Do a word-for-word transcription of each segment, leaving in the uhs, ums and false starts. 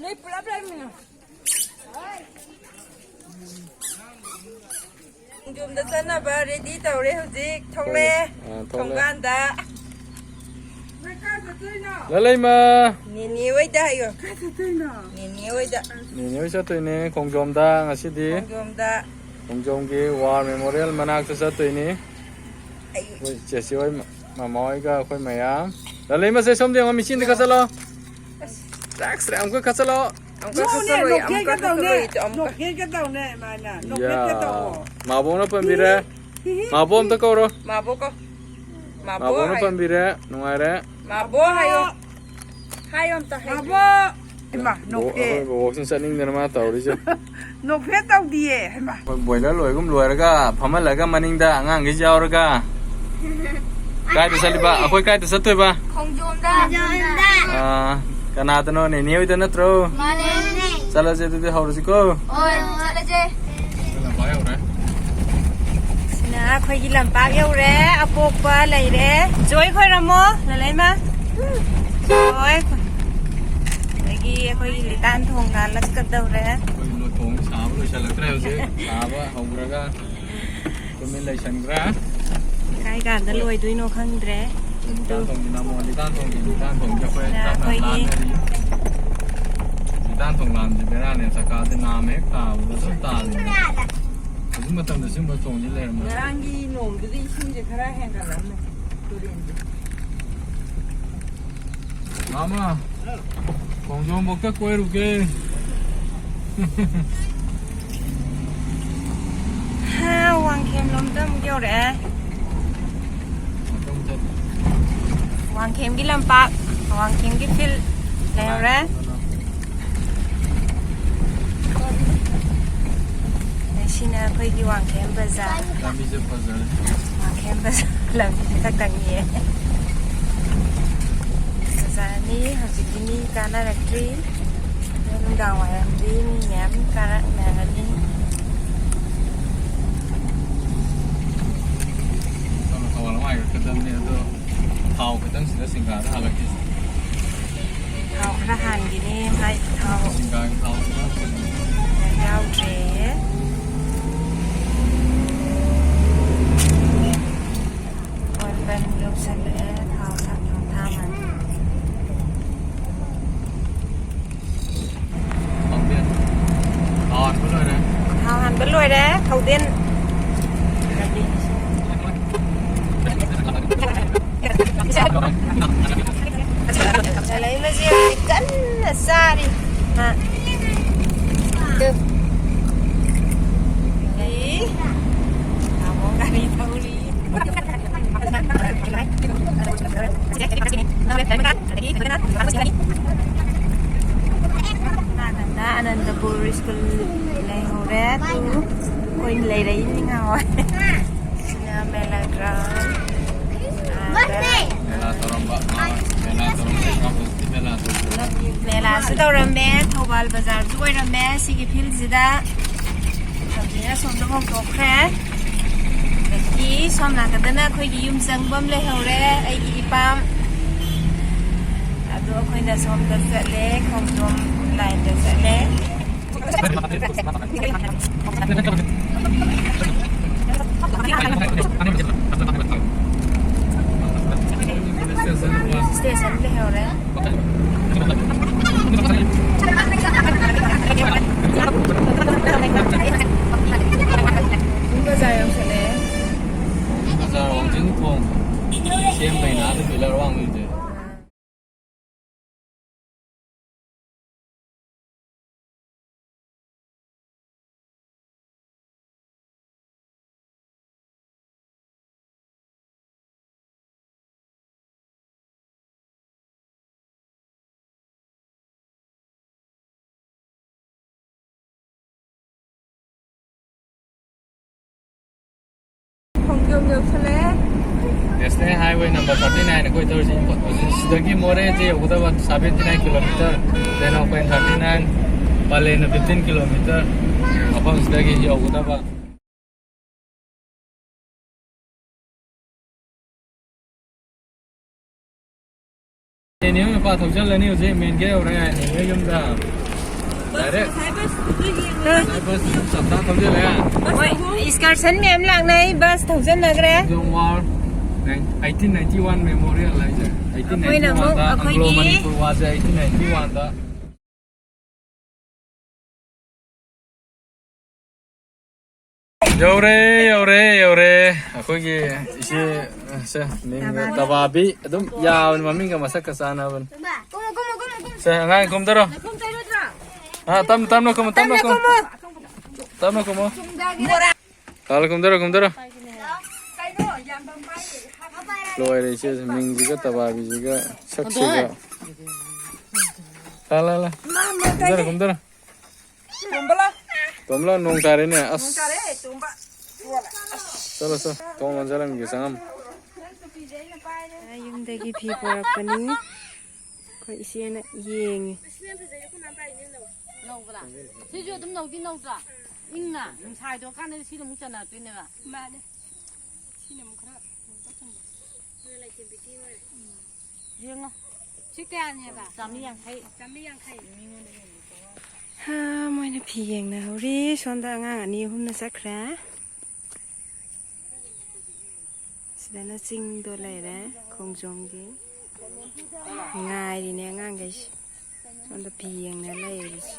ꯑꯩ ꯄꯨꯂꯞ ꯂꯩꯃꯤꯟꯅꯧ꯫ ꯈꯣꯡꯖꯣꯝꯗ ꯆꯠꯅꯕ ready ꯇꯧꯔꯦ ꯍꯧꯖꯤꯛ꯫ ꯊꯣꯛꯂꯛꯑꯦ꯫ ꯑꯥ, ꯊꯣꯛꯂꯛꯑꯦ꯫ ꯊꯣꯡꯒꯥꯟꯗ꯫ ꯂꯂꯩꯃ꯫ ꯅꯦꯅꯦ ꯍꯣꯏꯗ ꯍꯥꯏꯌꯣ꯫ ꯅꯦꯅꯦ ꯍꯣꯏꯗ꯫ ꯅꯦꯅꯦ ꯍꯣꯏ ꯆꯠꯇꯣꯏꯅꯦ ꯈꯣꯡꯖꯣꯝꯗ ꯉꯁꯤꯗꯤ꯫ ꯈꯣꯡꯖꯣꯝꯗ꯫ ꯈꯣꯡꯖꯣꯝꯒꯤ War Memorial ꯃꯅꯥꯛꯇ ꯆꯠꯇꯣꯏꯅꯤ꯫ ꯑꯩ ꯑꯩꯈꯣꯏ ꯆꯦꯆꯦ ꯍꯣꯏ, ꯃꯃꯥ ꯍꯣꯏꯒ ꯑꯩꯈꯣꯏ ꯃꯌꯥꯝ꯫ ꯂꯂꯩꯃꯁꯦ ꯁꯣꯝꯗ ꯌꯦꯡꯉꯣ, ꯃꯤꯆꯤꯟꯗ ꯈꯠꯆꯜꯂꯣ꯫ ꯑꯁ꯫ ꯇ꯭ꯔꯥꯛꯁ ꯑꯃꯨꯛꯀ ꯈꯠꯆꯜꯂꯣ꯫ ꯑꯃꯨꯛꯀ ꯅꯣꯛꯑꯣꯅꯦ, ꯈꯠꯆꯜꯂꯣ, ꯅꯣꯛꯐꯦꯠꯀ ꯑꯃꯨꯛꯀ ꯇꯧꯅꯦ꯫ ꯈꯠꯆꯜꯂꯣ, ꯑꯃꯨꯛꯀ꯫ ꯅꯣꯛꯐꯦꯠꯀ ꯇꯧꯅꯦ, ꯃꯥꯅ꯫ ꯅꯣꯛꯐꯦꯠꯀ ꯌꯥ꯫ ꯇꯧꯑꯣ꯫ ꯃꯥꯕꯣꯛꯅ ꯄꯟꯕꯤꯔꯦ꯫ ꯍꯤ, ꯍꯤ, ꯍꯤ꯫ ꯃꯥꯕꯣ ꯑꯝꯇ ꯀꯧꯔꯣ꯫ ꯃꯥꯕꯣ ꯀꯧ꯫ ꯃꯥꯕꯣ ꯃꯥꯕꯣꯅ ꯍꯥꯏꯌꯣ꯫ ꯄꯟꯕꯤꯔꯦ꯫ ꯅꯨꯡꯉꯥꯏꯔꯦ꯫ ꯃꯥꯕꯣ ꯍꯥꯏꯌꯣ꯫ ꯃꯥꯕꯣ꯫ ꯍꯥꯏꯌꯣ ꯑꯝꯇ ꯍꯥꯏꯌꯣ꯫ ꯃꯥꯕꯣ꯫ ꯍꯩꯃꯥ, ꯕꯣ-, ꯅꯣꯛꯐꯦꯠ꯫ ꯑꯩꯈꯣꯏ ꯕꯣꯕꯣꯛꯁꯤꯅ ꯆꯠꯅꯤꯡꯗꯅ ꯃꯥ ꯇꯧꯔꯤꯁꯦ꯫ ꯅꯣꯛꯐꯦꯠ ꯇꯧꯗꯤꯌꯦ꯫ ꯍꯩꯃꯥ꯫ ꯑꯩꯈꯣꯏ ꯕꯣꯏꯂꯔ ꯂꯣꯏꯒꯨꯝ ꯂꯣꯏꯔꯒ ꯐꯝꯍꯜꯂꯒ ꯃꯅꯤꯡꯗ ꯑꯉꯥꯡꯈꯩꯁꯨ ꯌꯥꯎꯔꯒ꯫ ꯀꯥꯏꯗ ꯆꯠꯂꯤꯕ? ꯑꯩꯈꯣꯏ ꯀꯥꯏꯗ ꯆꯠꯇꯣꯏꯕ? ꯈꯣꯡꯖꯣꯝꯗ꯫ ꯈꯣꯡꯖꯣꯝꯗ꯫ ꯑꯥ, ꯀꯅꯥꯗꯅꯣ? ꯅꯦꯅꯦ ꯍꯣꯏꯗ ꯅꯠꯇ꯭ꯔꯣ? ꯃꯥꯅꯦ꯫ ꯆꯠꯂꯁꯦ ꯑꯗꯨꯗꯤ, ꯍꯧꯔꯁꯤꯀꯣ꯫ ꯍꯣꯏ, ꯆꯠꯂꯁꯦ꯫ ꯂꯝꯄꯥꯛ ꯌꯧꯔꯦ꯫ ꯁꯤꯅ ꯑꯩꯈꯣꯏꯒꯤ ꯂꯝꯄꯥꯛ ꯌꯧꯔꯦ꯫ ꯑꯄꯣꯛꯄ ꯂꯩꯔꯦ꯫ ꯖꯣꯏ ꯈꯣꯏꯔꯝꯃꯣ, ꯂꯂꯩꯃ꯫ ꯖꯣꯏ꯫ ꯑꯗꯒꯤ ꯑꯩꯈꯣꯏꯒꯤ ꯂꯤꯇꯥꯟ ꯊꯣꯡ ꯉꯥꯜꯂꯛꯀꯗꯧꯔꯦ꯫ ꯑꯩꯈꯣꯏ ꯂꯣ-, ꯊꯣꯡ ꯁꯥꯕ ꯂꯣꯏꯁꯤꯜꯂꯛꯇ꯭ꯔꯦ ꯍꯧꯖꯤꯛ꯫ ꯁꯥꯕ ꯍꯧꯈ꯭ꯔꯒ ꯇꯨꯃꯤꯟ ꯂꯩꯁꯟꯈ꯭ꯔꯦ꯫ ꯀꯥꯏ ꯀꯥꯟꯗ ꯂꯣꯏꯗꯣꯏꯅꯣ ꯈꯪꯗ꯭ꯔꯦ꯫ ꯂꯤꯇꯥꯟ ꯊꯣꯡꯁꯤ ꯅꯝꯃꯣ, ꯂꯤꯇꯥꯟ ꯊꯣꯡꯁꯤ, ꯂꯤꯇꯥꯟ ꯊꯣꯡꯁꯤ ꯑꯩꯈꯣꯏ ꯁꯤꯅ ꯇꯞꯅ ꯑꯩꯈꯣꯏꯒꯤ ꯂꯥꯟꯅꯔꯤ꯫ ꯂꯤꯇꯥꯟ ꯊꯣꯡ ꯂꯥꯟꯕꯁꯤ ꯕꯦꯔꯥꯅꯦ, ꯆꯀꯥꯁꯦ ꯅꯥꯝꯃ ꯍꯦꯛ ꯇꯥꯕꯗ ꯑꯗꯨꯝ ꯇꯥꯔꯤꯅꯦ꯫ ꯍꯧꯖꯤꯛ ꯃꯇꯝꯗ ꯁꯤꯒꯨꯝꯕ ꯊꯣꯡꯁꯤ ꯂꯩꯔꯝꯃꯦ꯫ ꯉꯔꯥꯡꯒꯤ ꯅꯣꯡꯗꯨꯗꯤ ꯏꯁꯤꯡꯁꯦ ꯈꯔ ꯍꯦꯟꯒꯠꯂꯝꯃꯦ ꯇꯨꯔꯦꯟꯒꯤ꯫ ꯃꯥꯃ, ꯈꯣꯡꯖꯣꯝꯕꯣꯛꯇ ꯀꯣꯏꯔꯨꯒꯦ꯫ ꯍꯥ, ꯋꯥꯡꯈꯦꯝ ꯂꯣꯝꯗ ꯑꯃꯨꯛ ꯌꯧꯔꯛꯑꯦ꯫ ꯋꯥꯡꯈꯦꯝꯒꯤ ꯂꯝꯄꯥꯛ, ꯋꯥꯡꯈꯦꯝꯒꯤ field ꯂꯩꯍꯧꯔꯦ꯫ ꯑꯗꯩ ꯁꯤꯅ ꯑꯩꯈꯣꯏꯒꯤ ꯋꯥꯡꯈꯦꯝ ꯕꯖꯥꯔ꯫ ꯂꯝꯕꯤꯁꯦ ꯐꯖꯔꯦ꯫ ꯋꯥꯡꯈꯦꯝ ꯕꯖꯥꯔ ꯂꯝꯕꯤ ꯈꯛꯇꯪꯅꯤꯌꯦ꯫ ꯕꯖꯥꯔꯅꯤ, ꯍꯧꯖꯤꯛꯇꯤ ꯃꯤ ꯀꯥꯅꯔꯛꯇ꯭ꯔꯤ꯫ ꯑꯗꯣ ꯅꯨꯡꯗꯥꯡ ꯋꯥꯏꯔꯝꯗꯤ ꯃꯤ ꯃꯌꯥꯝ ꯀꯥꯔꯛꯅꯔꯅꯤ꯫ ꯊꯥꯎ ꯈꯤꯇꯪ ꯁꯤꯗ ꯁꯤꯡꯒꯥꯗ ꯍꯥꯜꯂꯛꯈꯤꯁꯦ꯫ ꯊꯥꯎ ꯈꯔ ꯍꯥꯟꯈꯤꯅꯤ꯫ ꯊꯥꯎ ꯌꯥꯎꯗ꯭ꯔꯦ꯫ ꯑꯣꯏꯜ ꯄꯝ ꯌꯧꯁꯜꯂꯛꯑꯦ꯫ ꯊꯥꯎ ꯊꯥ-, ꯊꯥꯎ ꯊꯥꯃꯅꯤ꯫ ꯊꯥꯎ ꯍꯥꯟꯕ ꯂꯣꯏꯔꯦ꯫ ꯊꯥꯎ ꯍꯥꯟꯕ ꯂꯣꯏꯔꯦ꯫ ꯊꯧꯗꯦꯟ ꯆꯂꯩꯃꯁꯦ ꯀꯟꯅ ꯆꯥꯔꯤ꯫ ꯃꯥ꯫ ꯇꯨ꯫ ꯑꯦ꯫ ꯇꯥꯃꯣ ꯒꯥꯔꯤ ꯊꯧꯔꯤ꯫ ꯑꯅꯟꯗꯄꯨꯔ ꯁ꯭ꯀꯨꯜ ꯂꯩꯍꯧꯔꯦ꯫ ꯇꯨ꯫ ꯑꯩꯈꯣꯏꯅ ꯂꯩꯔꯛꯏꯅꯤ ꯉꯍꯥꯟꯋꯥꯏ꯫ ꯁꯤꯅ ꯃꯦꯂꯥ ꯒ꯭ꯔꯥꯎꯟ꯫ ꯃꯦꯂꯥ ꯇꯧꯔꯝꯕ, ꯃꯦꯂꯥ ꯇꯧꯔꯝꯕ, ꯃꯦꯂꯥ ꯇꯧꯔꯝꯕ꯫ ꯃꯦꯂꯥꯁꯨ ꯇꯧꯔꯝꯃꯦ, ꯊꯧꯕꯥꯜ ꯕꯖꯥꯔꯁꯨ ꯑꯣꯏꯔꯝꯃꯦ ꯁꯤꯒꯤ ꯐꯤꯜꯁꯤꯗ꯫ ꯍꯧꯖꯤꯛꯅ ꯁꯣꯝꯗ ꯍꯣꯡꯗꯣꯛꯈ꯭ꯔꯦ꯫ ꯑꯗꯒꯤ ꯁꯣꯝ ꯅꯥꯀꯟꯗꯅ ꯑꯩꯈꯣꯏꯒꯤ ꯌꯨꯝ ꯆꯪꯐꯝ ꯂꯩꯍꯧꯔꯦ, ꯑꯩꯒꯤ ꯏꯄꯥꯝ꯫ ꯑꯗꯣ ꯑꯩꯈꯣꯏꯅ ꯁꯣꯝꯗ ꯆꯠꯂꯦ, ꯈꯣꯡꯖꯣꯝ ꯂꯥꯏꯟꯗ ꯆꯠꯂꯦ꯫ ꯁ꯭ꯇꯦꯁꯟ ꯂꯩꯍꯧꯔꯦ꯫ ꯕꯖꯥꯔ ꯌꯧꯁꯜꯂꯛꯑꯦ꯫ ꯕꯖꯥꯔ ꯋꯥꯡꯖꯤꯡ ꯊꯣꯡ ꯁꯦꯝꯕꯩꯅ ꯑꯗꯨꯝ ꯄꯤꯂꯔ ꯋꯥꯡꯕꯤꯗꯨ꯫ ꯈꯣꯡꯖꯣꯝ ꯌꯧꯁꯜꯂꯛꯑꯦ꯫ National Highway number thirty nine ꯑꯩꯈꯣꯏ ꯇꯧꯔꯤꯁꯤ ꯏꯝꯐꯥꯜ, ꯁꯤꯗꯒꯤ ꯃꯣꯔꯦꯁꯦ ꯌꯧꯒꯗꯕ seventy nine kilometer, Tengnoupal thirty nine, ꯄꯂꯦꯟꯅ fifteen kilometer, ꯃꯐꯝꯁꯤꯗꯒꯤ ꯌꯧꯒꯗꯕ꯫ ꯅꯦꯅꯦ ꯍꯣꯏ ꯃꯄꯥ ꯊꯧꯖꯤꯜꯂꯅꯤ ꯍꯧꯖꯤꯛ, ꯃꯦꯟ ꯒꯦꯠ ꯌꯧꯔꯦ ꯅꯦꯅꯦ ꯍꯣꯏ ꯌꯨꯝꯗ꯫ ꯗꯥꯏꯔꯦꯛ꯫ ꯉꯁꯥꯏ ꯕꯁ ꯇꯞ ꯇꯥ ꯊꯧꯖꯤꯜꯂꯦ꯫ ꯃꯣꯏ excursion ꯃꯌꯥꯝ ꯂꯥꯛꯅꯩ, bus ꯊꯧꯖꯤꯟꯅꯈ꯭ꯔꯦ꯫ Khongjong War, eighteen ninety one memorial ꯍꯥꯏꯁꯦ꯫ ꯑꯩꯈꯣꯏꯅ ꯑꯃꯨꯛ ꯑꯩꯈꯣꯏꯒꯤ Anglo Manipur war ꯁꯦ eighteen ninety one ꯗ꯫ ꯌꯧꯔꯦ, ꯌꯧꯔꯦ, ꯌꯧꯔꯦ꯫ ꯑꯩꯈꯣꯏꯒꯤ ꯏꯆꯦ, ꯁꯦ, ꯃꯤꯡꯒ ꯇꯕꯥꯕꯤ꯫ ꯇꯕꯥꯕꯤ꯫ ꯑꯗꯨꯝ ꯌꯥꯕꯅꯤ, ꯃꯃꯤꯡꯒ ꯃꯁꯛꯀ ꯆꯥꯟꯅꯕꯅꯤ꯫ ꯀꯨꯝꯃꯣ, ꯀꯨꯝꯃꯣ, ꯀꯨꯝꯃꯣ, ꯀꯨꯝꯃꯣ꯫ ꯁꯦ, ꯑꯉꯥꯡ ꯀꯨꯝꯗꯔꯣ꯫ ꯅꯈꯣꯡ ꯇꯩꯔꯣꯏꯗ꯭ꯔꯣ? ꯑꯥ, ꯇꯞꯅ, ꯇꯞꯅ ꯀꯨꯝꯃꯣ, ꯇꯞꯅ ꯇꯞꯅ ꯀꯨꯝꯃꯣ꯫ ꯀꯨꯝꯃꯣ꯫ ꯇꯞꯅ ꯀꯨꯝꯃꯣ꯫ ꯀꯥꯜꯂ ꯀꯨꯝꯗꯔꯣ, ꯀꯨꯝꯗꯔꯣ꯫ ꯂꯣꯏꯔꯦ ꯏꯆꯦꯁꯦ, ꯃꯤꯡꯁꯤꯒ ꯇꯕꯥꯕꯤꯁꯤꯒ ꯁꯛꯁꯤꯒ꯫ ꯂꯥ, ꯂꯥ, ꯂꯥ꯫ ꯀꯨꯝꯗꯔꯣ, ꯀꯨꯝꯗꯔꯣ꯫ ꯇꯣꯝꯕ ꯂꯥ꯫ ꯇꯣꯝꯕ ꯂꯥ, ꯅꯣꯡ ꯇꯥꯔꯦꯅꯦ꯫ ꯑꯁ꯫ ꯅꯣꯡ ꯇꯥꯔꯦ, ꯇꯣꯝꯕ꯫ ꯆꯠꯂꯣ, ꯆꯠꯂꯣ꯫ ꯊꯣꯡ ꯂꯣꯟꯖꯜꯂꯝꯒꯦ, ꯆꯪꯉꯝꯃꯣ꯫ ꯌꯨꯝꯗꯒꯤ ꯐꯤ ꯄꯨꯔꯛꯄꯅꯤ꯫ ꯑꯩꯈꯣꯏ ꯏꯆꯦꯅ ꯌꯦꯡꯉꯤ꯫ ꯅꯧꯕ꯭ꯔꯥ? ꯁꯤꯁꯨ ꯑꯗꯨꯝ ꯅꯧꯗꯤ ꯅꯧꯗ꯭ꯔꯥ? ꯏꯪꯅ ꯅꯨꯡꯁꯥ ꯍꯥꯏꯗꯣꯛꯑꯀꯥꯟꯗꯗꯤ ꯁꯤꯗ ꯑꯃꯨꯛ ꯆꯟꯅꯔꯛꯇꯣꯏꯅꯦꯕ꯫ ꯃꯥꯅꯦ꯫ ꯁꯤꯅ ꯑꯃꯨꯛ ꯈꯔ ꯀꯩꯅꯣ ꯇꯧꯁꯟꯕ꯫ ꯌꯦꯡꯉꯣ꯫ ꯁꯤ ꯀꯌꯥꯅꯦꯕ? ꯆꯥꯝꯃꯔꯤ ꯌꯥꯡꯈꯩ꯫ ꯆꯥꯝꯃꯔꯤ ꯌꯥꯡꯈꯩ꯫ ꯍꯥ, ꯃꯣꯏꯅ ꯐꯤ ꯌꯦꯡꯅꯍꯧꯔꯤ꯫ ꯁꯣꯝꯗ ꯑꯉꯥꯡ ꯑꯅꯤ ꯑꯍꯨꯝꯅ ꯆꯠꯈ꯭ꯔꯦ꯫ ꯁꯤꯗꯅ ꯆꯤꯡꯗꯣ ꯂꯩꯔꯦ, ꯈꯣꯡꯖꯣꯝꯒꯤ꯫ ꯉꯥꯏꯔꯤꯅꯦ ꯑꯉꯥꯡꯈꯩꯁꯦ꯫ ꯁꯣꯝꯗ ꯐꯤ ꯌꯦꯡꯅ ꯂꯩꯔꯤꯁꯦ꯫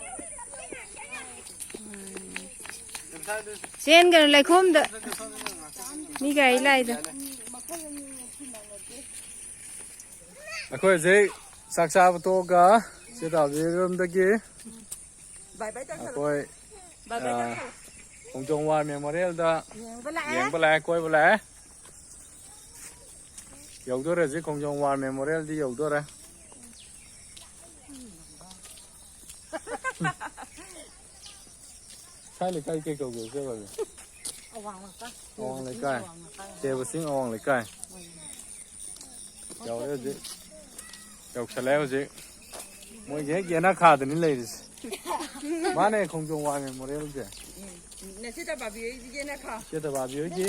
ꯆꯦꯟꯒꯅꯨ ꯂꯩꯈꯣꯝꯗ꯫ ꯃꯤ ꯒꯥꯔꯤ ꯂꯥꯛꯏꯗ꯫ ꯑꯩꯈꯣꯏ ꯍꯧꯖꯤꯛ ꯆꯥꯛ ꯆꯥꯕ ꯇꯣꯛꯑꯒ ꯆꯦ ꯇꯥꯕꯤꯔꯣꯝꯗꯒꯤ ꯑꯩꯈꯣꯏ, ꯑꯥ, ꯈꯣꯡꯖꯣꯝ ꯋꯥꯔ ꯃꯦꯃꯣꯔꯤꯌꯦꯜꯗ ꯌꯦꯡꯕ ꯂꯥꯛꯑꯦ, ꯀꯣꯏꯕ ꯂꯥꯛꯑꯦ꯫ ꯌꯧꯗꯣꯔꯦ ꯍꯧꯖꯤꯛ ꯈꯣꯡꯖꯣꯝ ꯋꯥꯔ ꯃꯦꯃꯣꯔꯤꯌꯦꯜꯗꯤ ꯌꯧꯗꯣꯔꯦ꯫ ꯁ꯭ꯋꯥꯏ ꯂꯩꯀꯥꯏ ꯀꯩ ꯀꯧꯒꯦ, ꯏꯆꯦ ꯍꯣꯏ? ꯑꯋꯥꯡ ꯂꯩꯀꯥꯏ꯫ ꯑꯋꯥꯡ ꯂꯩꯀꯥꯏ꯫ ꯗꯦꯕ ꯆꯤꯡ ꯑꯋꯥꯡ ꯂꯩꯀꯥꯏ꯫ ꯌꯧꯔꯦ ꯍꯧꯖꯤꯛ꯫ ꯌꯧꯁꯜꯂꯛꯑꯦ ꯍꯧꯖꯤꯛ꯫ ꯃꯣꯏꯒꯤ ꯍꯦꯛ ꯌꯦꯅꯈꯥꯗꯅꯤ ꯂꯩꯔꯤꯁꯦ꯫ ꯃꯥꯅꯦ, ꯈꯣꯡꯖꯣꯝ ꯋꯥꯔ ꯃꯦꯃꯣꯔꯤꯌꯦꯜꯁꯦ꯫ ꯅꯆꯦ ꯇꯕꯥꯕꯤ ꯍꯣꯏꯒꯤ ꯌꯦꯅꯈꯥ꯫ ꯏꯆꯦ ꯇꯕꯥꯕꯤ ꯍꯣꯏꯒꯤ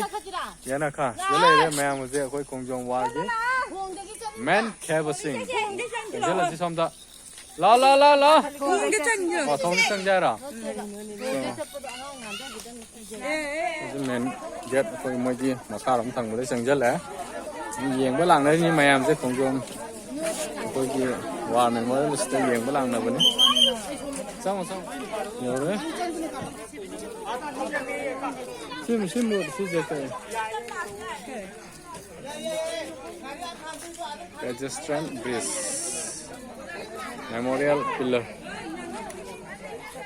ꯌꯦꯅꯈꯥ꯫ ꯁꯤꯗ ꯂꯩꯔꯦ ꯃꯌꯥꯝ ꯍꯧꯖꯤꯛ ꯑꯩꯈꯣꯏ ꯈꯣꯡꯖꯣꯝ ꯋꯥꯔꯒꯤ꯫ ꯈꯣꯡꯗꯒꯤ ꯆꯠꯂꯣ꯫ ꯃꯦꯟ ꯈꯦꯕꯁꯤꯡ꯫ ꯆꯪꯁꯤꯜꯂꯁꯤ ꯁꯣꯝꯗ꯫ ꯂꯥꯎ, ꯂꯥꯎ, ꯂꯥꯎ, ꯂꯥꯎ꯫ ꯊꯣꯡꯗ ꯆꯪꯁꯤ꯫ ꯑꯣ, ꯊꯣꯡꯗ ꯆꯪꯁꯤ ꯍꯥꯏꯔꯣ? ꯍꯧꯖꯤꯛ ꯃꯦꯟ ꯒꯦꯠ ꯑꯩꯈꯣꯏ ꯃꯣꯏꯒꯤ ꯃꯈꯥꯔꯣꯝ ꯊꯪꯕꯗ ꯆꯪꯁꯤꯜꯂꯛꯑꯦ꯫ ꯃꯤ ꯌꯦꯡꯕ ꯂꯥꯛꯅꯔꯤꯅꯤ ꯃꯌꯥꯝꯁꯦ ꯈꯣꯡꯖꯣꯝ ꯑꯩꯈꯣꯏꯒꯤ ꯋꯥꯔ ꯃꯦꯃꯣꯔꯤꯌꯦꯜꯁꯤꯗ ꯌꯦꯡꯕ ꯂꯥꯛꯅꯕꯅꯤ꯫ ꯆꯪꯉꯣ, ꯆꯪꯉꯣ꯫ ꯌꯧꯔꯦ꯫ ꯁꯤ, ꯁꯤ ꯃꯣꯠ, ꯁꯤ J K. Pedestrian bridge, memorial pillar꯫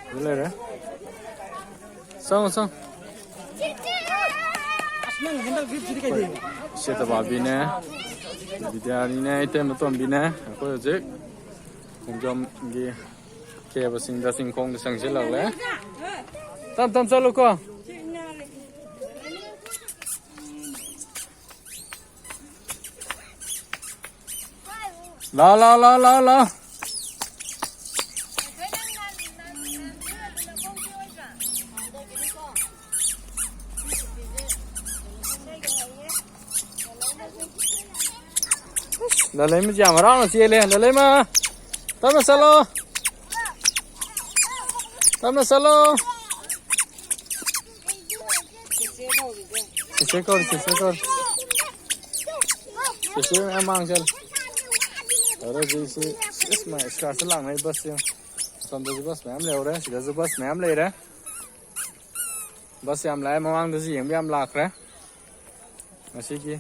ꯑꯗꯨ ꯂꯩꯔꯦ꯫ ꯆꯪꯉꯣ, ꯆꯪꯉꯣ꯫ ꯏꯆꯦ ꯇꯕꯥꯕꯤꯅꯦ, ꯕꯤꯗ꯭ꯌꯥꯅꯤꯅꯦ, ꯏꯇꯩꯃ ꯇꯣꯝꯕꯤꯅꯦ꯫ ꯑꯩꯈꯣꯏ ꯍꯧꯖꯤꯛ ꯈꯣꯡꯖꯣꯝꯒꯤ ꯈꯦꯕꯁꯤꯡꯗ ꯆꯤꯡꯈꯣꯡꯗ ꯆꯪꯁꯤꯜꯂꯛꯂꯦ꯫ ꯇꯞ ꯇꯞ ꯆꯠꯂꯨꯀꯣ꯫ ꯂꯥꯎ, ꯂꯥꯎ, ꯂꯥꯎ, ꯂꯥꯎ, ꯂꯥꯎ꯫ ꯂꯂꯩꯃꯁꯤ ꯌꯥꯝ ꯍꯔꯥꯎꯅ ꯆꯦꯜꯂꯦ꯫ ꯂꯂꯩꯃ, ꯇꯞꯅ ꯆꯠꯂꯣ꯫ ꯇꯞꯅ ꯆꯠꯂꯣ꯫ ꯆꯦꯆꯦ ꯀꯧꯔꯤ, ꯆꯦꯆꯦ ꯀꯧꯔꯤ꯫ ꯆꯦꯆꯦ ꯃꯌꯥꯝ ꯃꯥꯡ ꯆꯠꯂꯦ꯫ ꯇꯧꯔꯦ ꯍꯧꯖꯤꯛꯁꯤ꯫ ꯏꯁ, ꯃꯥ ꯏꯁꯀꯥꯔꯠꯁꯨ ꯂꯥꯛꯅꯩ ꯕꯁꯁꯦ꯫ ꯑꯁꯣꯝꯗꯁꯨ ꯕꯁ ꯃꯌꯥꯝ ꯂꯩꯍꯧꯔꯦ, ꯁꯤꯗꯁꯨ ꯕꯁ ꯃꯌꯥꯝ ꯂꯩꯔꯦ꯫ ꯕꯁ ꯌꯥꯝ ꯂꯥꯛꯑꯦ, ꯃꯃꯥꯡꯗꯁꯨ ꯌꯦꯡꯕ ꯌꯥꯝ ꯂꯥꯛꯈ꯭ꯔꯦ꯫ ꯉꯁꯤꯒꯤ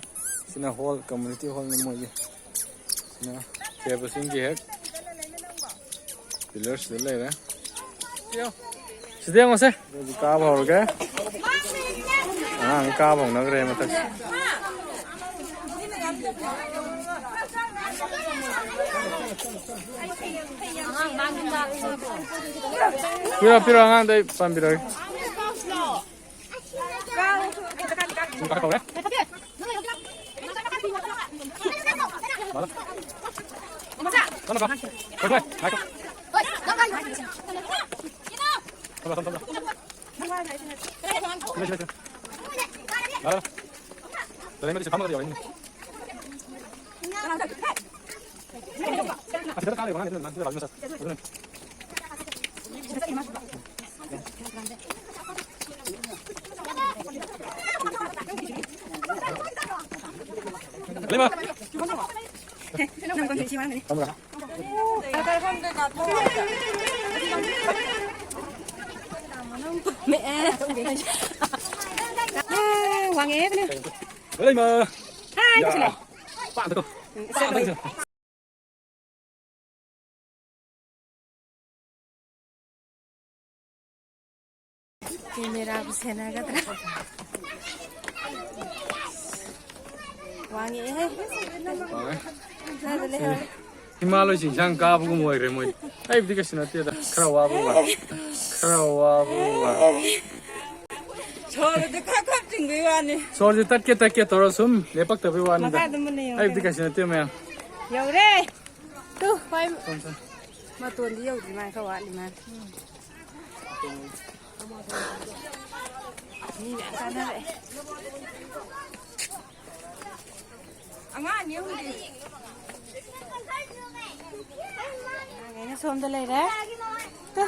ꯁꯤꯅ ꯍꯣꯜ, ꯀꯝꯃ꯭ꯌꯨꯅꯤꯇꯤ ꯍꯣꯜꯅꯤ ꯃꯣꯏꯒꯤ꯫ ꯁꯤꯅ ꯀꯦꯕꯁꯤꯡꯒꯤ ꯍꯦꯛ ꯄꯤꯂꯔꯁꯤꯗ ꯂꯩꯔꯦ꯫ ꯁꯤꯗ ꯌꯦꯡꯉꯣꯁꯦ꯫ ꯑꯗꯨꯗꯤ ꯀꯥꯕ ꯍꯧꯔꯒꯦ꯫ ꯑꯉꯥꯡ ꯀꯥꯕ ꯍꯧꯅꯈ꯭ꯔꯦ ꯃꯊꯛꯁꯦ꯫ ꯄꯤꯔꯣ, ꯄꯤꯔꯣ, ꯑꯉꯥꯡꯗ ꯑꯩ ꯄꯥꯝꯕꯤꯔꯒꯦ꯫ ꯁꯨꯝ ꯀꯥꯈꯠ ꯇꯧꯔꯦ꯫ ꯃꯥꯂꯪ꯫ ꯇꯞꯅ ꯀꯥꯎ꯫ ꯍꯣꯏ, ꯍꯣꯏ, ꯉꯥꯏꯈꯣ꯫ ꯊꯝꯃꯣ, ꯊꯝꯃꯣ, ꯊꯝꯃꯣ꯫ ꯁꯤꯗ, ꯁꯤꯗ, ꯁꯤꯗ꯫ ꯂꯥꯛꯑꯣ, ꯂꯥꯛꯑꯣ꯫ ꯂꯥꯛꯑꯣ, ꯂꯥꯛꯑꯣ꯫ ꯐꯝꯃꯒꯗꯤ ꯌꯥꯎꯔꯛꯏꯅꯦ꯫ ꯋꯥꯡꯉꯦ꯫ ꯂꯩꯃ꯫ ꯍꯥꯏ, ꯌꯥ꯫ ꯀꯩꯁꯨ ꯂꯩ꯫ ꯄꯥꯛ ꯑꯝꯇ ꯀꯣ꯫ ꯎꯝ, ꯄꯥꯛ ꯑꯝꯇ ꯀꯣ꯫ ꯀꯦꯃꯦꯔꯥꯕꯨ ꯁꯦꯟꯅꯒꯗ꯭ꯔꯥ? ꯋꯥꯡꯉꯛꯑꯦꯍꯦ꯫ ꯋꯥꯡꯉꯦ꯫ ꯅꯪꯗ ꯂꯩꯍꯧꯔꯦ꯫ ꯍꯤꯃꯥꯂꯣꯏꯁꯤ ꯏꯟꯁꯥꯡ ꯀꯥꯕꯒꯨꯝ ꯑꯣꯏꯈ꯭ꯔꯦ ꯃꯣꯏ꯫ ꯑꯩꯕꯨꯗꯤ ꯀꯩꯁꯨ ꯅꯠꯇꯦꯗ꯫ ꯈꯔ ꯋꯥꯕ ꯋꯥꯅꯤ꯫ ꯈꯔ ꯋꯥꯕ ꯋꯥꯅꯤ꯫ ꯁꯣꯔꯗꯨ ꯈꯔ ꯈꯔ ꯆꯤꯡꯕꯩ ꯋꯥꯅꯤ꯫ ꯁꯣꯔꯁꯦ ꯇꯠꯀꯦ ꯇꯠꯀꯦ ꯇꯧꯔ ꯁꯨꯝ ꯂꯦꯞꯄꯛꯇꯕꯩ ꯋꯥꯅꯤꯗ꯫ ꯃꯈꯥꯗ ꯃꯨꯟꯅ ꯌꯦꯡꯉꯣ꯫ ꯑꯩꯕꯨꯗꯤ ꯀꯩꯁꯨ ꯅꯠꯇꯦ ꯃꯌꯥꯝ꯫ ꯌꯧꯔꯦ꯫ ꯇꯨ, ꯍꯣꯏ꯫ ꯃꯇꯣꯟꯗꯤ ꯌꯧꯗ꯭ꯔꯤ ꯃꯥꯜꯂꯦ, ꯈꯔ ꯋꯥꯠꯂꯤ ꯃꯥꯜꯂꯦ꯫ ꯃꯤ ꯃꯌꯥꯝ ꯀꯥꯟꯅꯔꯛꯑꯦ꯫ ꯑꯉꯥꯡ ꯑꯅꯤ ꯑꯍꯨꯝꯗꯤ꯫ ꯑꯉꯥꯡꯈꯩꯅ ꯁꯣꯝꯗ ꯂꯩꯔꯦ꯫ ꯇꯨ꯫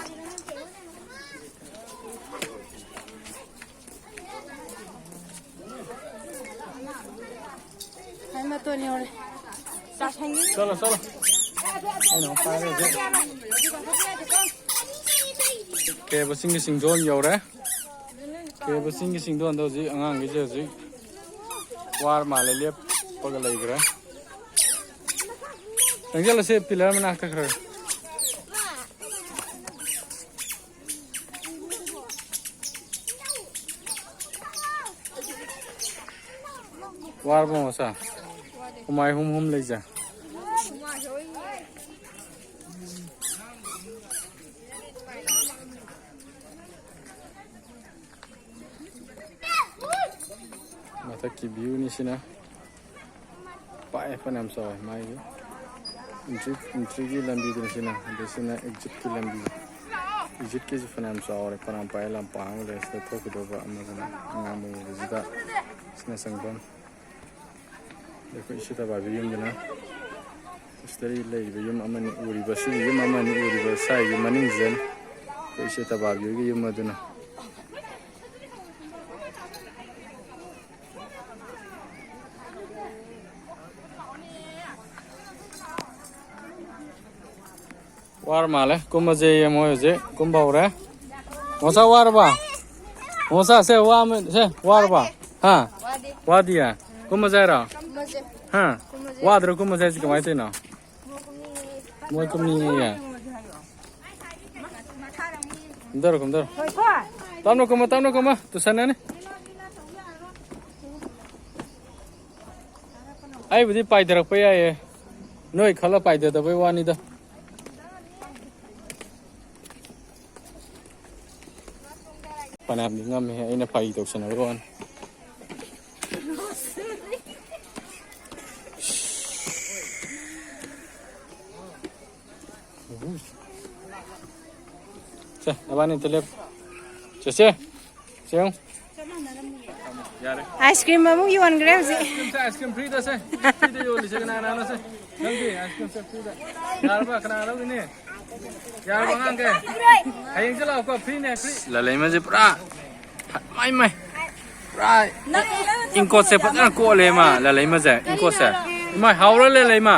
ꯍꯥꯏ, ꯃꯇꯣꯟ ꯌꯧꯔꯦ꯫ ꯆꯥꯁꯟꯒꯤꯅꯤ꯫ ꯆꯠꯂꯣ, ꯆꯠꯂꯣ꯫ ꯑꯩꯅ ꯑꯃꯨꯛ ꯄꯥꯏꯔꯦ ꯍꯧꯖꯤꯛ꯫ ꯀꯦꯕ ꯆꯤꯡꯒꯤ ꯆꯤꯡꯗꯣꯟ ꯌꯧꯔꯦ꯫ ꯀꯦꯕ ꯆꯤꯡꯒꯤ ꯆꯤꯡꯗꯣꯟꯗ ꯍꯧꯖꯤꯛ ꯑꯉꯥꯡꯈꯩꯁꯦ ꯍꯧꯖꯤꯛ ꯋꯥꯔ ꯃꯥꯜꯂꯦ, ꯂꯦꯞꯄꯒ ꯂꯩꯈ꯭ꯔꯦ꯫ ꯆꯪꯁꯤꯜꯂꯁꯦ, ꯄꯤꯂꯔ ꯃꯅꯥꯛꯇ ꯈꯔ꯫ ꯋꯥꯔꯕꯣ ꯃꯆꯥ? ꯍꯨꯃꯥꯏ ꯍꯨꯝ ꯍꯨꯝ ꯂꯩꯖ꯫ ꯃꯊꯛꯀꯤ ꯚ꯭ꯌꯨꯅꯤ ꯁꯤꯅ꯫ ꯄꯥꯛꯑꯦ, ꯐꯅꯌꯥꯝ ꯆꯥꯎꯋꯦ ꯃꯥꯒꯤ꯫ ꯏꯟꯇ꯭ꯔꯤ, ꯏꯟꯇ꯭ꯔꯤꯒꯤ ꯂꯝꯕꯤꯗꯨꯅꯤ ꯁꯤꯅ, ꯑꯗꯩ ꯁꯤꯅ ꯑꯦꯛꯖꯤꯠꯀꯤ ꯂꯝꯕꯤ꯫ ꯑꯦꯛꯖꯤꯠꯀꯤꯁꯨ ꯐꯅꯌꯥꯝ ꯆꯥꯎꯔꯦ, ꯐꯅꯌꯥꯝ ꯄꯥꯛꯑꯦ, ꯂꯝꯄꯥꯛ ꯑꯃ ꯂꯩꯔꯦ꯫ ꯁꯤꯗ ꯊꯣꯛꯈꯤꯗꯧꯕ ꯑꯃꯗꯨꯅ ꯑꯉꯥꯡꯕ ꯎꯕꯁꯤꯗ ꯁꯤꯅ ꯆꯪꯐꯝ꯫ ꯑꯩꯈꯣꯏ ꯏꯆꯦ ꯇꯕꯥꯕꯤ ꯌꯨꯝꯗꯨꯅ ꯁꯤꯗ ꯂꯩꯔꯤꯕ ꯌꯨꯝ ꯑꯃꯅꯤ ꯎꯔꯤꯕ, ꯁꯤꯒꯤ ꯌꯨꯝ ꯑꯃꯅꯤ ꯎꯔꯤꯕ ꯁ꯭ꯋꯥꯏꯒꯤ ꯃꯅꯤꯡꯁꯤꯗꯅꯤ ꯑꯩꯈꯣꯏ ꯏꯆꯦ ꯇꯕꯥꯕꯤꯒꯤ ꯌꯨꯝ ꯑꯗꯨꯅ꯫ ꯋꯥꯔ ꯃꯥꯜꯂꯦ꯫ ꯀꯨꯝꯃꯁꯦꯌꯦ ꯃꯣꯏ ꯍꯧꯖꯤꯛ꯫ ꯀꯨꯝꯕ ꯍꯧꯔꯦ꯫ ꯃꯣꯁꯥ ꯋꯥꯔꯕ? ꯃꯣꯁꯥ ꯁꯦ ꯋꯥ-, ꯁꯦ ꯋꯥꯔꯕ? ꯍꯥ? ꯋꯥꯗꯤꯌꯦ? ꯀꯨꯝꯃꯁꯦ ꯍꯥꯏꯔꯣ? ꯍꯥ? ꯋꯥꯗ꯭ꯔꯣ ꯀꯨꯝꯃꯁꯦ ꯍꯥꯏꯁꯦ? ꯀꯃꯥꯏꯅ ꯇꯧꯔꯤꯅꯣ? ꯃꯣꯏ ꯀꯨꯝꯅꯤꯡꯉꯦꯌꯦ꯫ ꯀꯨꯝꯗꯔꯣ, ꯀꯨꯝꯗꯔꯣ꯫ ꯇꯞꯅ ꯀꯨꯝꯃꯣ, ꯇꯞꯅ ꯀꯨꯝꯃꯣ꯫ ꯇꯨꯁꯟꯅꯅꯤ꯫ ꯑꯩꯕꯨꯗꯤ ꯄꯥꯏꯊꯔꯛꯄ ꯌꯥꯏꯌꯦ꯫ ꯅꯣꯏ ꯈꯜꯂ ꯄꯥꯏꯊꯗꯕꯩ ꯋꯥꯅꯤꯗ꯫ ꯐꯅꯌꯥꯝꯗꯤ ꯉꯝꯃꯦ, ꯑꯩꯅ ꯐꯥꯒꯤ ꯇꯧꯁꯟꯅꯕ ꯋꯥꯅꯤ꯫ ꯁꯦ, ꯅꯕꯥꯅꯤ ꯑꯝꯇ ꯂꯦꯞꯄꯨ꯫ ꯆꯦꯆꯦ, ꯁꯦ ꯌꯦꯡꯉꯨ꯫ ꯌꯥꯔꯦ꯫ ꯑꯥꯏꯁ ꯀ꯭ꯔꯤꯝ ꯑꯃꯨꯛ ꯌꯣꯟꯈ꯭ꯔꯦ ꯍꯧꯖꯤꯛ꯫ ꯑꯥꯏꯁ ꯀ꯭ꯔꯤꯝꯁꯦ, ꯑꯥꯏꯁ ꯀ꯭ꯔꯤꯝ ꯐ꯭ꯔꯤꯗ ꯁꯦ꯫ ꯐ꯭ꯔꯤꯗ ꯌꯣꯜꯂꯤꯁꯦ ꯀꯅꯥ ꯀꯅꯥꯅꯣ ꯁꯦ? ꯅꯪꯗꯤ ꯑꯥꯏꯁ ꯀ꯭ꯔꯤꯝꯁꯦ ꯐ꯭ꯔꯤꯗ꯫ ꯌꯥꯔꯕ? ꯀꯅꯥ ꯂꯧꯒꯅꯤ? ꯌꯥꯔꯕ ꯑꯉꯥꯡꯈꯩ? ꯍꯌꯦꯡꯁꯦ ꯂꯥꯛꯑꯣꯀꯣ, ꯐ꯭ꯔꯤꯅꯦ, ꯐ꯭ꯔꯤ꯫ ꯂꯂꯩꯃꯁꯦ ꯄꯨꯔꯥ ꯐ-, ꯃꯥꯏ, ꯃꯥꯏ꯫ ꯄꯨꯔꯥ ꯏꯪꯀꯣꯠꯁꯦ ꯐꯖꯅ ꯀꯣꯠꯂꯦ ꯃꯥ, ꯂꯂꯩꯃꯁꯦ, ꯏꯪꯀꯣꯠꯁꯦ꯫ ꯏꯃꯥꯏ, ꯍꯥꯎꯔ ꯂꯂꯩꯃ?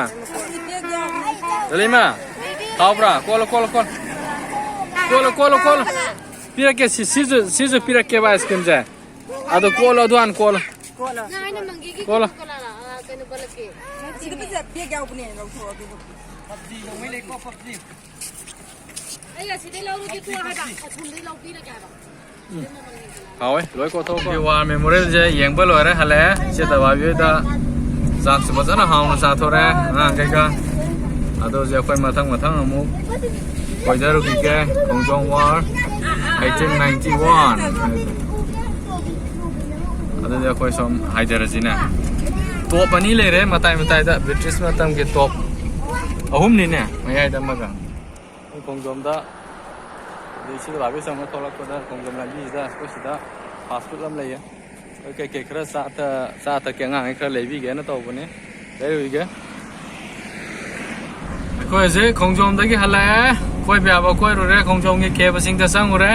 ꯂꯂꯩꯃ, ꯍꯥꯎꯕ꯭ꯔꯥ? ꯀꯣꯠꯂꯣ, ꯀꯣꯠꯂꯣ, ꯀꯣꯠꯂꯣ꯫ ꯀꯣꯠꯂꯣ, ꯀꯣꯠꯂꯣ, ꯀꯣꯠꯂꯣ꯫ ꯄꯤꯔꯛꯀꯦ, ꯁꯤ, ꯁꯤꯁꯨ, ꯁꯤꯁꯨ ꯄꯤꯔꯛꯀꯦꯕ ꯑꯥꯏꯁ ꯀ꯭ꯔꯤꯝꯁꯦ꯫ ꯑꯗꯣ ꯀꯣꯠꯂꯣ, ꯑꯗꯨ ꯍꯥꯟꯅ ꯀꯣꯠꯂꯣ꯫ ꯀꯣꯠꯂꯣ꯫ ꯅꯪ ꯑꯩꯅ ꯃꯪꯒꯦꯒꯤ ꯀꯣꯠꯂꯣ꯫ ꯀꯩꯅꯣ ꯀꯣꯠꯂꯛꯀꯦ? ꯁꯤꯗ ꯕꯦꯒ ꯌꯥꯎꯕꯅꯦ, ꯂꯧꯊꯣꯛꯑꯣ ꯑꯗꯨꯒ꯫ ꯄꯞꯖꯤ ꯅꯣꯡꯃꯩ ꯂꯩꯀꯣ, ꯄꯞꯖꯤ꯫ ꯑꯩ ꯑꯁꯤꯗꯩ ꯂꯧꯔꯒꯦ ꯇꯣꯛꯑꯣ ꯍꯥꯏꯕ, ꯑꯁꯣꯝꯗꯩ ꯂꯧꯕꯤꯔꯒꯦ ꯍꯥꯏꯕ꯫ ꯍꯥꯎꯋꯦ, ꯂꯣꯏ ꯀꯣꯠꯊꯣꯛꯈꯣ꯫ ꯋꯥꯔ ꯃꯦꯃꯣꯔꯤꯌꯦꯜꯁꯦ ꯌꯦꯡꯕ ꯂꯣꯏꯔꯦ, ꯍꯜꯂꯛꯑꯦ꯫ ꯏꯆꯦ ꯇꯕꯥꯕꯤ ꯍꯣꯏꯗ ꯆꯥꯛꯁꯨ ꯐꯖꯅ ꯍꯥꯎꯅ ꯆꯥꯊꯣꯔꯦ ꯑꯉꯥꯡꯈꯩꯒ꯫ ꯑꯗꯣ ꯍꯧꯖꯤꯛ ꯑꯩꯈꯣꯏ ꯃꯊꯪ ꯃꯊꯪ ꯑꯃꯨꯛ ꯀꯣꯏꯊꯔꯨꯈꯤꯒꯦ꯫ ꯈꯣꯡꯖꯣꯝ ꯋꯥꯔ ꯑꯩꯠꯇꯤꯟ ꯅꯥꯏꯟꯇꯤ ꯋꯥꯟ꯫ ꯑꯗꯨꯗꯤ ꯑꯩꯈꯣꯏ ꯁꯣꯝ ꯍꯥꯏꯊꯔꯁꯤꯅꯦ꯫ ꯇꯣꯞ ꯑꯅꯤ ꯂꯩꯔꯦ ꯃꯇꯥꯏ ꯃꯇꯥꯏꯗ, ꯕ꯭ꯔꯤꯇꯤꯁ ꯃꯇꯝꯒꯤ ꯇꯣꯞ ꯑꯍꯨꯝꯅꯤꯅꯦ, ꯃꯌꯥꯏꯗ ꯑꯃꯒ꯫ ꯑꯩꯈꯣꯏ ꯈꯣꯡꯖꯣꯝꯗ, ꯑꯗꯩ ꯁꯤꯗ ꯂꯥꯛꯄꯩ ꯆꯪꯉ ꯊꯣꯛꯂꯛꯄꯗ ꯈꯣꯡꯖꯣꯝ ꯂꯝꯕꯤꯁꯤꯗ ꯑꯩꯈꯣꯏ ꯁꯤꯗ ꯐꯥꯁ ꯐꯨꯗ ꯑꯃ ꯂꯩꯌꯦ꯫ ꯀꯩꯀꯩ ꯈꯔ ꯆꯥ ꯊ-, ꯆꯥ ꯊꯛꯀꯦ, ꯑꯉꯥꯡꯈꯩ ꯈꯔ ꯂꯩꯕꯤꯒꯦꯅ ꯇꯧꯕꯅꯦ, ꯂꯩꯔꯨꯏꯒꯦ꯫ ꯑꯩꯈꯣꯏ ꯍꯧꯖꯤꯛ ꯈꯣꯡꯖꯣꯝꯗꯒꯤ ꯍꯜꯂꯛꯑꯦ, ꯀꯣꯏꯕ ꯌꯥꯕ ꯀꯣꯏꯔꯨꯔꯦ, ꯈꯣꯡꯖꯣꯝꯒꯤ ꯀꯦꯕꯁꯤꯡꯗ ꯆꯪꯉꯨꯔꯦ꯫